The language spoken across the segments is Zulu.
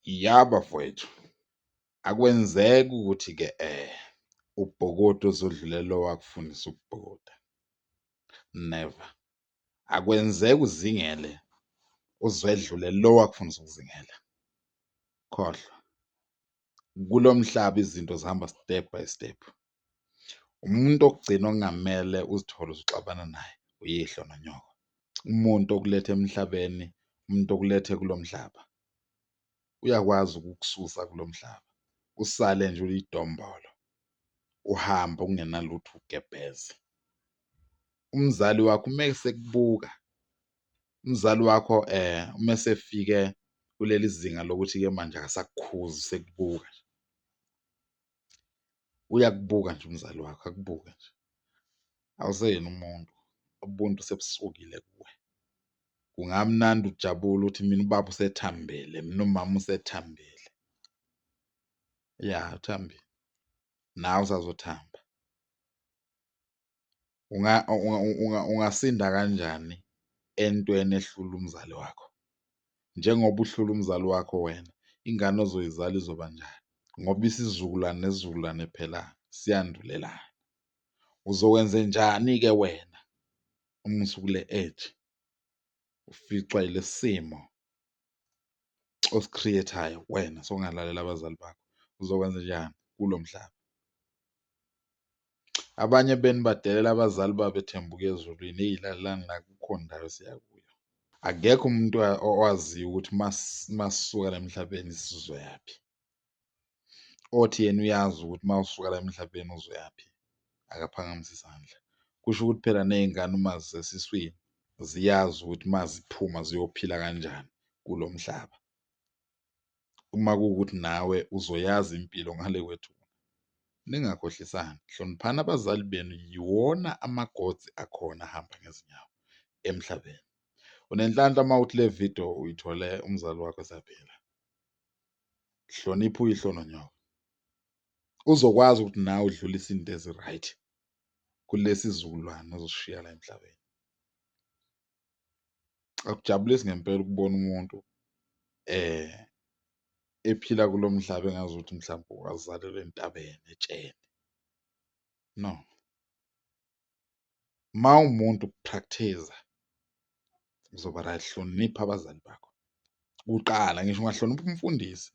Ya bafowethu, akwenzeki ukuthi-ke ubhokode uzudlule lo owakufundisa ukubhukuda, never. Akwenzeki uzingele uzwedlule lo owakufundisa ukuzingela, khohlwa. Kulo mhlaba izinto zihamba step by step. Umuntu wokugcina okungamele uzithole usuxabana naye uyihlo nonyoko, umuntu okulethe emhlabeni, umuntu okulethe kulo mhlaba uyakwazi ukukususa kulo mhlaba usale nje uyidombolo, uhambe okungenalutho ugebheze. Umzali wakho uma esekubuka, umzali wakho uma esefike kuleli zinga lokuthi-ke manje akasakukhuzi usekubuka nje, uyakubuka nje umzali wakho akubuke nje, awuseyena umuntu, ubuntu sebusukile kuwe. Kungamnandi ujabule uthi mina ubaba usethambile, mina umama usethambile, ya uthambile, nawe usazothamba. Ungasinda kanjani entweni ehlula umzali wakho? Njengoba uhlula umzali wakho wena, ingane ozoyizala izoba njani? Ngoba isizukulwane nesizukulwane phela siyandulelana. Uzokwenzenjani-ke wena uma usukule age uficwa yilesi simo osi-create-ayo wena sokungalalela abazali bakho, uzokwenzenjani kulo mhlaba? Abanye benu badelela abazali babo bethemba ukuya ezulwini, eyi lalelani la akukho ndawo esiya kuyo. Akekho umuntu owaziyo ukuthi masisuka la emhlabeni sizoyaphi. Othi yena uyazi ukuthi uma usuka la emhlabeni uzoyaphi, akaphakamise isandla. Kusho ukuthi phela ney'ngane uma zisesiswini ziyazi ukuthi uma ziphuma ziyophila kanjani kulo mhlaba. Uma kuwukuthi nawe uzoyazi impilo ngale kwethuna, ningakhohlisani, hloniphani abazali benu, yiwona ama-gods akhona ahamba ngezinyawo emhlabeni. Unenhlanhla uma kuwukuthi le video uyithole umzali wakho esaphila, hlonipha uyihlo nonyoko, uzokwazi ukuthi nawe udlulise into ezi-right kulesi sizukulwane ozosishiya la emhlabeni. Akujabulisi ngempela ukubona umuntu ephila kulo mhlaba engazuthi mhlawumbe wazalelwa entabeni etsheni, no. Uma uwumuntu practice-a uzoba right, hlonipha abazali bakho kuqala, ngisho ungahlonipha umfundisi,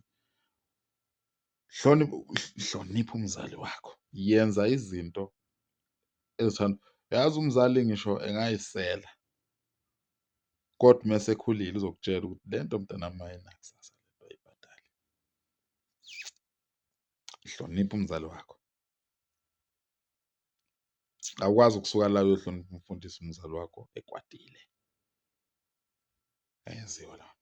hlonipha umzali wakho, yenza izinto ezithanda, uyazi umzali ngisho engayisela kodwa uma esekhulile uzokutshela ukuthi lento mntanami ayinakusasa lento ayibhadali. Hlonipha umzali wakho. Awukwazi ukusuka la uyohlonipha umfundisi umzali wakho ekwatile, ayenziwa leyo nto.